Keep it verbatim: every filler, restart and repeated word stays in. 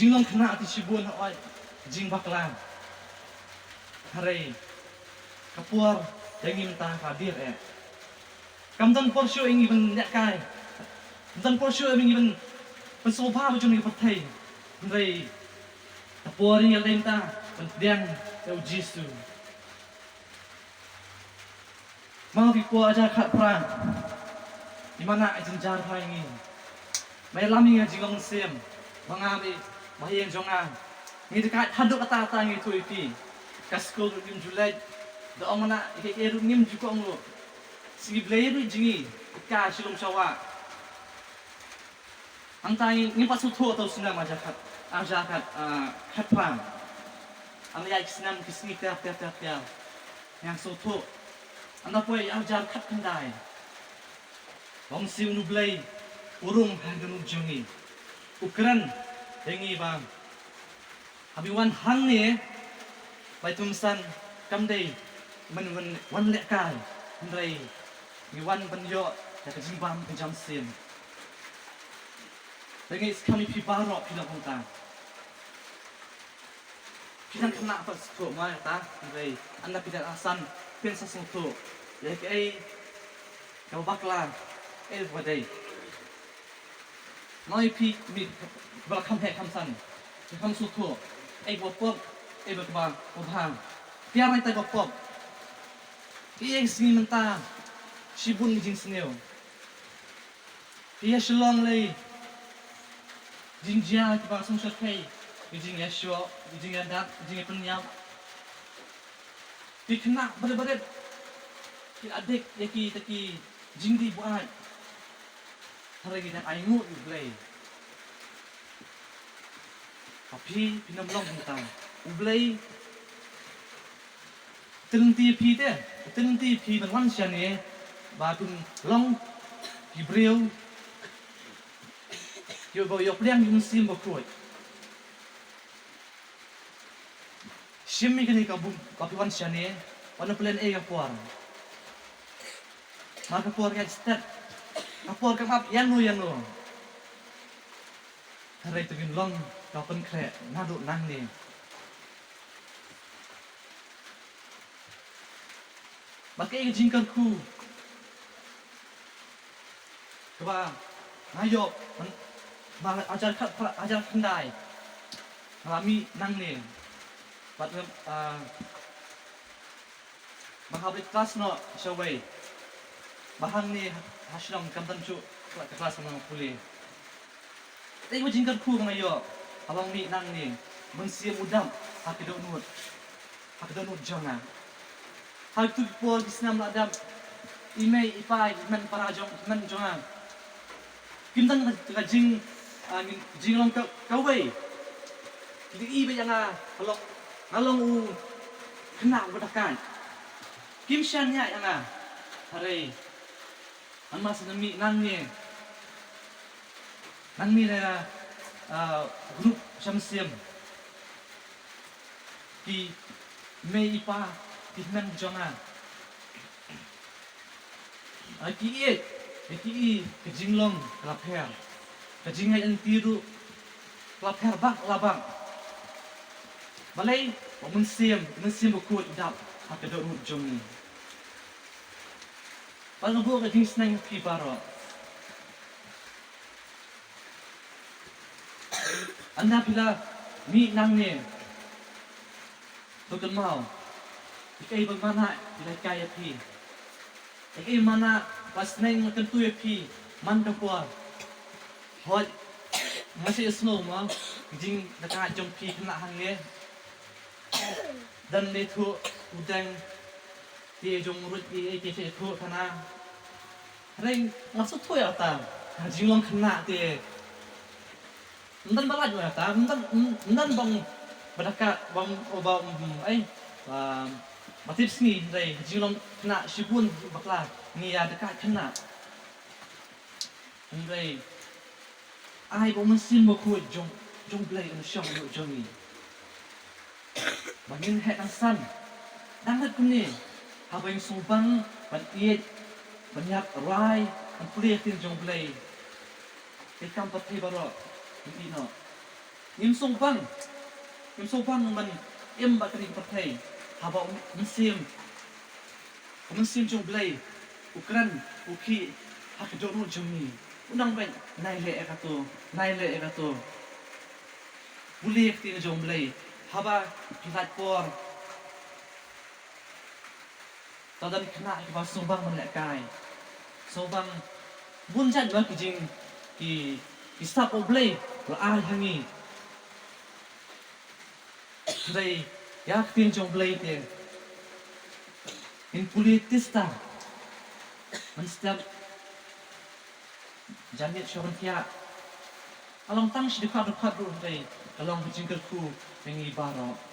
Jinglong khynnah te shibun hooid jingbakla. Hynrei ka por ïa ngi mynta ka dier eh. Kam don por shuh ïa ngi ban lehkai. Kam don por shuh ïa ngi ban pynsngewbha ba jong ngi pyrthei. Hynrei ka por ïa ngi dei mynta ban pdiang ïa u Jisu. Mano ki por hajar khatphra. Ïa mana ka jingjia ha ngi. Ba ïalam ïa ka jinglong mynsiem. Ba nga bad ba ïa jong nga. Ngi dei ka haduh katta katta ngi ïathuh ïa phi. Ka skul ruh ngim ju leit. Da ong mana ïa ka ruh ngim ju kohnguh. Sngi Blei ruh jong ngi. Ka shilum shawa. Hangta ngi, ngim pat sngewthuh ïa u snem hajar khat, hajar khat, ah, khatphra. Hynrei ïa ki snem ki sngi tiar tiar tiar tiar. Ngi sngewthuh. Hangta poi hajar khatkhyndai. Ba u Mynsiem U Blei u rung ha ka dohnud jong ngi. U kren ïa ngi ba haba ngi wan hangne, ba ïa u Mynsiem kam dei ban wan, wan lehkai, hynrei ngi wan ban ïoh ïa ka jingbam ka jam mynsiem. Te ngi skhem ïa phi baroh phi long kumta. Phi dang khynnah pat sngewthuh mo ïa kata, hynrei ynda phi dang la san phin sa sngewthuh ïa kaei kaba bakla, kaei kaba dei. Ngi phi, mi, ba la kham heh kham san, kham sngewthuh, eh, ba pop, eh, ba, ba, ba bha. Phi ïa rai tai ba pop. Phi ïa sngi mynta shibun ki jingsniew. Phi ïa shlong lei jingjia kiba sngewsarong, ki jingïashoh, ki jingïadat, ki jingïapynïap. Ki khynnah barit barit ki la dik ïa kita ki jingdih buaid. Hynrei ngi dang ainguh ïa U Blei. Ba phi, phin ym long kumta. U Blei u tynti ïa phi te, u tynti ïa phi ban wan shane, ba phin long ki briew kiba ïoh pdiang ïa u Mynsiem Bakhuid. Shim ïa kane ka bun, ka phi wan shane, wan na plen ei ka por. Mar ka por ka stet, ka por kam ap ïano ïano. Hynrei to ngin long ka pynkhreh naduh nangne. Bad kaei ka jingkyrkhu kaba nga ïoh man, man hajar khat, hajar khyndai. Nga la mih nangne. Bad, ah, ba nga hap leit klas noh shawei. Ba hangne ha, ha shnong kam don shuh ka klas ba nga pule. Te ka jingkyrkhu ba nga ïoh haba nga mih nangne, Mynsiem u dap ha ka dohnud, ha ka dohnud jong nga. Ha kito ki por ki snem la dep, i mei i pa, i hynmen para jong, i hynmen jong nga, kim don ka, ka jing, ah, jinglong ka, kawei. Ki ïohi beit ïa nga, nga long, nga long u khynnah uba dakaid. Kim shaniah ïa nga. Hynrei man ba nga sa mih nangne, nangne na, ah, group sha mynsiem, ki mei i pa, ki hynmen jong nga, ah, ki ïeit, ki ïohi ka jinglong ka la pher, ka jingïaid lynti ruh ka la pher bak la bak. Balei? Ba u Mynsiem, u Mynsiem Bakhuid u dap ha ka dohnud jong ngi. Bad nga buh ka jingsneng ha phi baroh. Ynda phi la mih nangne, to kynmaw ïa kaei ba mana phi la hikai ïa phi. Ïa kaei mana ba sneng la kyntu ïa phi man ka por. Hooid, nga sngewsih mo, ka jingdakaid jong phi khynnah hangne. Don ne thuh u deng, te jong ruh ïa, ïa, ïa, ïa thuh kana. Hynrei nga sngewthuh ïa kata, ka jinglong khynnah te. Ym don ba lait ïa kata, ym don, ym, ym don ba ong ba dakaid, ba ong, ba ong, ei, ba, ba tip sngi, hynrei ka jinglong khynnah shibun bakla ngi ïa dakaid khynnah. Hynrei ai ba u Mynsiem Bakhuid jong, jong Blei un shong ha jong ngi. Ba ngin heh dang san, dang rit kumne, haba ngin sngewbang ban ïeit, ban ïaid rai, ban pule ïa ka ktien jong Blei. Te kam pyrthei baroh ngin ïeh noh. Ngim sngewbang, ngim sngewbang ban im bad kane ka pyrthei, haba u mynsiem, u mynsiem jong u Blei u kren, u khih ha ka dohnud jong ngi. U nang beit, nai leh ïa kato, nai leh ïa kato. Pule ïa ka ktien jong u Blei haba phi lait por. Te don ki khynnah kiba sngewbang ban lehkai, sngewbang bun jait ba ki jing ki, ki sap u Blei u la ai ha ngi. Hynrei ïa ka ktien jong u Blei te, ngin pule tista mynstep, janmiet shuwa ban thiah. Ka long tang shi dkhot dkhot ruh, hynrei ka long ka jingkyrkhu ïa ngi baroh.